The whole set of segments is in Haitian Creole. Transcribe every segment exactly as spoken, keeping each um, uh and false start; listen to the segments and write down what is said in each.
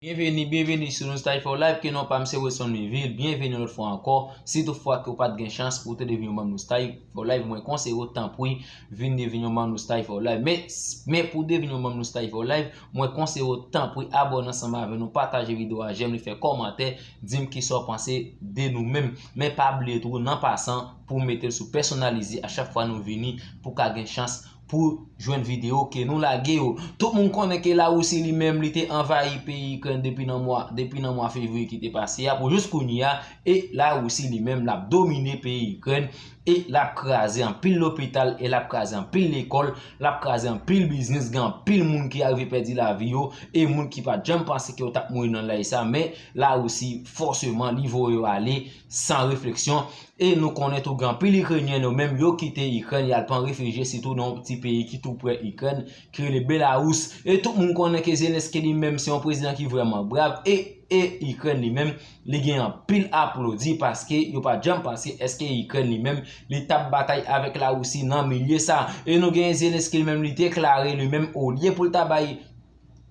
Byenveni, byenveni sou Nostalgie for Life, ke non pa m se Wilson Miville. Byenveni yon lòt fwa ankò. Si toutfwa ke w pa t gen chans pou w te devni yon manm Nostalgie for Life, mwen konseye w tanpri vin devni yon manm Nostalgie for Life. Men, men pou w devni yon manm Nostalgie for Life, mwen konseye w tanpri abòne ansanm avè nou, pataje videyo a, jèm li, fè kòmantè, di m kisa w panse de nou menm. Men pa bliye tou, nan pasan, pou w mete l sou pèsonalize a chak fwa nou vini, pou w ka gen chans pou jwenn videyo ke nou lage yo. Tout moun konnen ke Larisi li menm li te anvayi peyi Ikrèn depi nan mwa, depi nan mwa fevriye ki te pase a pou jis kounye a, e Larisi li menm l ap domine peyi Ikrèn, e l ap kraze anpil lopital, e l ap kraze anpil lekòl, l ap kraze anpil biznis, gen anpil moun ki arive pèdi lavi yo, e moun ki pa t janm panse ke yo t ap mouri nan lè sa, men Larisi fòseman li voye yo ale san refleksyon. E nou konnen tou gen anpil Ikrenyen yo menm yo kite Ikrèn, y al pran refijye sitou nan yon ti peyi ki tou prè Ikrèn, ki rele Belarus. E tout moun konnen ke Zelensky li menm se yon prezidan ki vrèman brav, e, e Ikrèn li menm li gen anpil aplodi paske yo pa t janm panse èske Ikrèn li menm li t ap batay avèk Larisi nan milye sa. E nou gen Zelensky li menm li deklare li menm olye pou l ta bay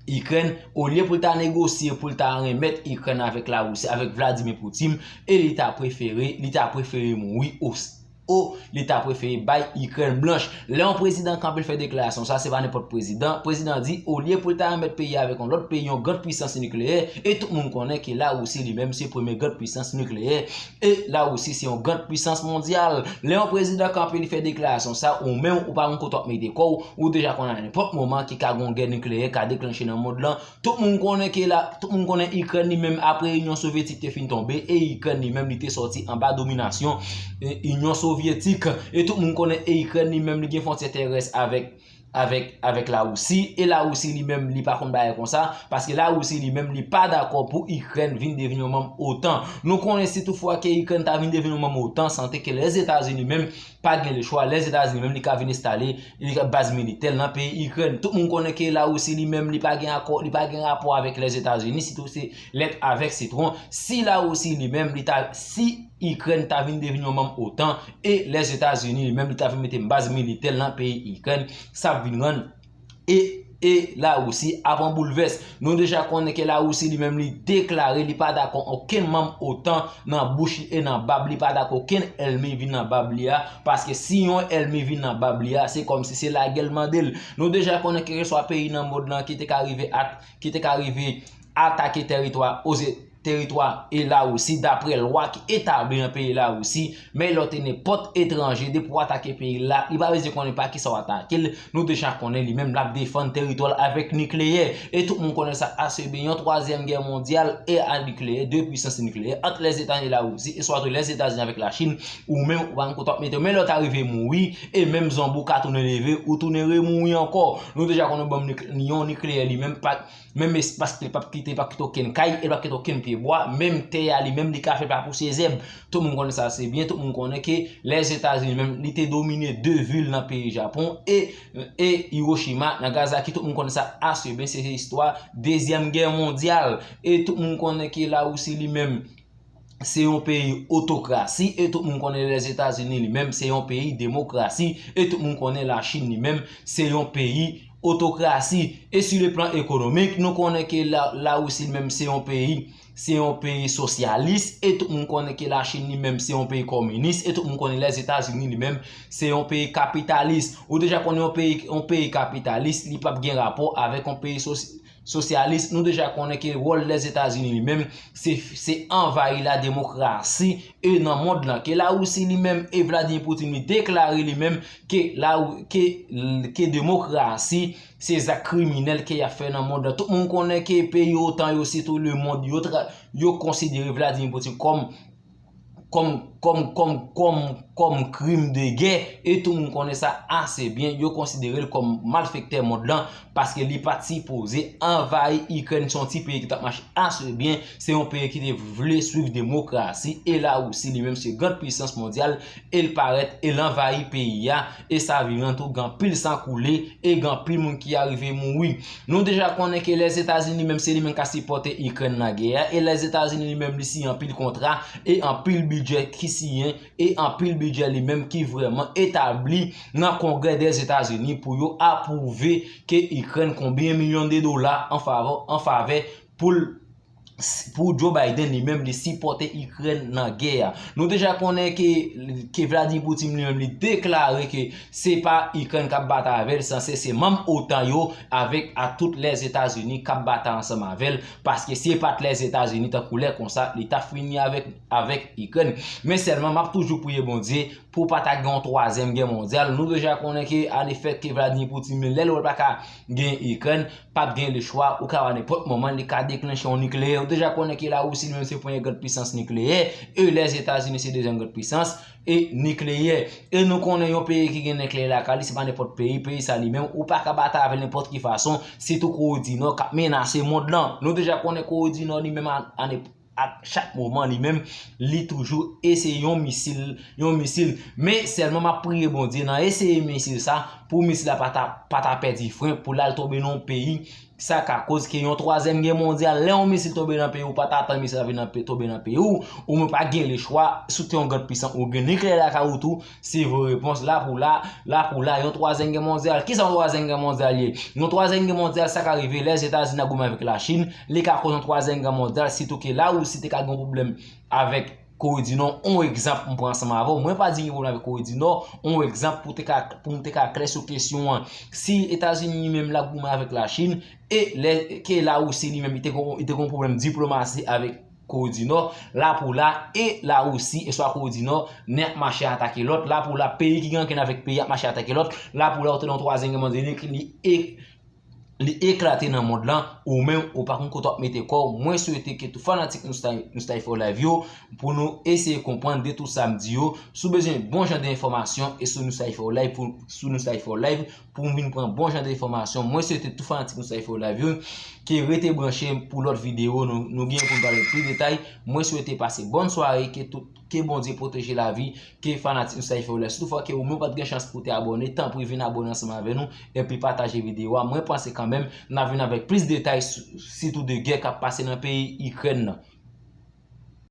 Ikrèn, olye pou l ta negosye, pou l ta renmèt Ikrèn avèk Larisi, avèk Vladimir Putin, e li ta prefere, li ta prefere mouri o, o, li ta prefere bay Ikrèn blanch. Lè yon prezidan kanpe l fè deklarasyon sa, se pa nenpòt prezidan. Prezidan di, olye pou l ta renmèt peyi a avèk yon lòt peyi, yon grand pwisans nikleyè, e tout moun konnen ke Larisi li menm se premye grand pwisans nikleyè, e Larisi se yon grand pwisans mondyal. Lè yon prezidan kanpe li fè deklarasyon sa, ou menm ou pa konn kote w ap mete kò w, ou deja konnen a nenpòt moman ki ka gen yon gè nikleyè ka deklanche nan mond lan. Tout moun konnen ke la, tout moun konnen Ikrèn li menm apre Inyon Sovyetik te fin tonbe e Ikrèn li menm li te sòti anba dominasyon, e, Inyon Sovyetik. E tout moun konnen e Ikrèn li menm li gen fwontyè terès avèk, avèk, avèk Larisi. E Larisi li menm li pa konn bagay konsa, paske Larisi li menm li pa dakò pou Ikrèn vin devni yon manm otan. Nou konnen si toutfwa ke Ikrèn ta vin devni yon manm otan, santi ke Lèzetazini menm pa gen lechwa, Lèzetazini menm li ka vin enstale li ka baz militè l nan peyi Ikrèn. Tout moun konnen ke Larisi li menm li pa gen akò, li pa gen rapò avèk Lèzetazini, sitou se lèt avèk sitwon. Si Larisi li menm li ta, si Ikrèn ta vin devni yon manm otan, e Lèzetazini li menm li ta vin mete baz militè l nan peyi Ikrèn, sa ap vin rann e, e Larisi ap an boulvès. Nou deja konnen ke Larisi li menm li deklare li pa dakò okenn manm otan nan bouch li e nan bab li, pa dakò okenn èlmi vin nan bab li a, paske si yon èlmi vin nan bab li a, se kòmsi se lagè l mande l. Nou deja konnen kèlkeswa peyi nan mond lan ki te ka rive at, ki te ka rive atake tèritwa Oze-, teritwa e Larisi, daprè lwa ki etabli nan peyi Larisi, men lè w te nenpòt etranje, depi w atake peyi la, li pa bezwen konnen pa kisa w atake l, nou deja konnen li menm l ap defann teritwa l avèk nikleyè. E tout moun konnen sa ase byen, yon twazyèm gè mondyal e a nikleyè, de pwisans nikleyè, ant Lèzetazini e Larisi, e swa tou Lèzetazini avèk Lachin, ou menm ou pa konn kote w ap mete w. Men lè w ta rive mouri, e menm zonbi w ka tounen leve, ou tounen remouri ankò. Nou deja konnen bonm nik-, yon nikleyè li menm pa, menm espas li p ap kite, li p ap kite okenn kay, li p ap kite okenn pyebwa, menm tè a li menm li ka fè pa pouse zèb. Tout moun konnen sa ase byen, tout moun konnen ke Lèzetazini menm li te domine de vil nan peyi Japon e, e Hiroshima, Nagasaki, tout moun konnen sa ase byen, se istwa dezyèm gè mondyal. E tout moun konnen ke Larisi li menm se yon peyi otokrasi, e tout moun konnen Lèzetazini li menm se yon peyi demokrasi, e tout moun konnen Lachin li menm se yon peyi otokrasi. E sou le plan ekonomik, nou konnen ke la, Larisi li menm se yon peyi, se yon peyi sosyalis, e tout moun konnen ke Lachin li menm se yon peyi kominis, e tout moun konnen Lèzetazini li menm se yon peyi kapitalis. Ou deja konnen yon peyi, yon peyi kapitalis, li p ap gen rapò avèk yon peyi sos-, sosyalis. Nou deja konnen ke wòl Lèzetazini li menm, se, se anvayi la demokrasi e nan mond lan. Ke Larisi li menm e Vladimir Putin li deklare li menm ke la, ke, ke demokrasi se zak kriminèl ke y ap fè nan mond lan. Tout moun konnen ke peyi otan yo, sitou lemonn, yo tra-, yo konsidere Vladimir Putin kòm, kòm, kòm, kòm, kòm, kòm krim de gè, e tout moun konnen sa ase byen. Yo konsidere l kòm malfektè mond lan, paske li pa t sipoze anvayi Ikrèn, se yon ti peyi ki t ap mache ase byen, se yon peyi ki te vle swiv demokrasi, e Larisi li menm se grand pwisans mondyal, e l parèt, e l anvayi peyi a, e sa vin rann tou gen anpil san koule, e gen anpil moun ki arive mouri. Nou deja konnen ke Lèzetazini li menm se li menm k ap sipòte Ikrèn nan gè a, e Lèzetazini li menm li siyen anpil kontra, e anpil bidjè ki siyen, e anpil bidjè li menm ki vrèman etabli nan Kongrè Dèzetazini pou yo apwouve ke Ikrèn konbyen milyon de dola an favè, an favè pou l pou Joe Biden li menm li sipòte Ikrèn nan gè a. Nou deja konnen ke, ke Vladimir Putin li menm li deklare ke se pa Ikrèn k ap batay avè l, sanse se manm otan yo avèk a tout Lèzetazini k ap batay ansanm avè l, paske si e pa t Lèzetazini tankou lè konsa, li t ap fini avèk, avèk Ikrèn. Men sèlman, m ap toujou priye Bondye pou pa ta gen yon twazyèm gè mondyal. Nou deja konnen ke, anefè, ke Vladimir Putin, men lè l wè l pa ka gen Ikrèn, p ap gen lechwa, ou ka wè nenpòt moman li ka deklanche yon nikleyè. Ou deja konnen ke Larisi li menm se premye grand pisans nikleyè, e Lèzetazini se dezyèm grand pisans e nikleyè. E nou konnen yon peyi ki gen nikleyè lakay li, se pa nenpòt peyi, peyi sa li menm, ou pa ka batay avè l nenpòt ki fason, sitou Kore di Nò k ap menase mond lan. Nou deja konnen Kore di Nò li menm a, a, a chak moman li menm, li toujou eseye yon misil, yon misil. Men sèlman m ap priye Bondye nan eseye misil sa, pou misil la pa ta, pa ta pèdi fren, pou l al tonbe nan yon peyi, sa ka koz ke yon twazyèm gè mondyal. Lè yon misil tonbe nan peyi w, pa ta atann misil la vin nan pe-, tonbe nan peyi w, ou menm pa gen lechwa, si w te yon grand pisans, ou gen nikleyè lakay ou tou, se vre repons, la pou la, la pou la, yon twazyèm gè mondyal. Kisa yon twazyèm gè mondyal ye? Yon twazyèm gè mondyal, sa ka rive, Lèzetazini ap goumen avèk Lachin, li ka koz yon twazyèm gè mondyal, sitou ke Larisi te ka gen yon pwoblèm avèk Kore di Nò, on egzanp m pran ansanm avè w. Mwen pa di gen pwoblèm avèk Kore di Nò, on egzanp pou te ka, pou m te ka klè sou kesyon an. Si Etazini li menm l ap goumen avèk Lachin, e lè ke Larisi li menm li te gon, li te gon pwoblèm diplomasi avèk Kore di Nò, la pou la, e Larisi, e swa Kore di Nò, nen ap mache atake lòt, la pou la, peyi ki gen rankèn avèk peyi ap mache atake lòt, la pou la, ou te nan twazyèm gè mondyal, li, li, li eklate nan mond lan, ou menm, ou pa konn kote w ap mete kò w. Mwen swete ke tout fanatik Noustay, Noustay for Life yo, pou nou eseye konprann de tout sa m di yo. Si w bezwen bon jan de enfòmasyon, e sou Noustay for Life, pou, sou Noustay for Life, pou m vin pran bon jan de enfòmasyon. Mwen swete tout fanatik Noustay for Life yo, ke rete branche pou lòt videyo, nou, nou gen pou n pale plis detay. Mwen swete pase bòn sware, ke tout, ke Bondye pwoteje lavi, ke fanatik Noustay for Life. Si toutfwa ke ou menm pa t gen chans pou te abòne, tanpri vin abòne ansanm avè nou, epi pataje videyo a. Mwen panse kanmenm, n ap vin avèk plis detay, si-, sitou de gè k ap pase nan peyi Ikrèn nan.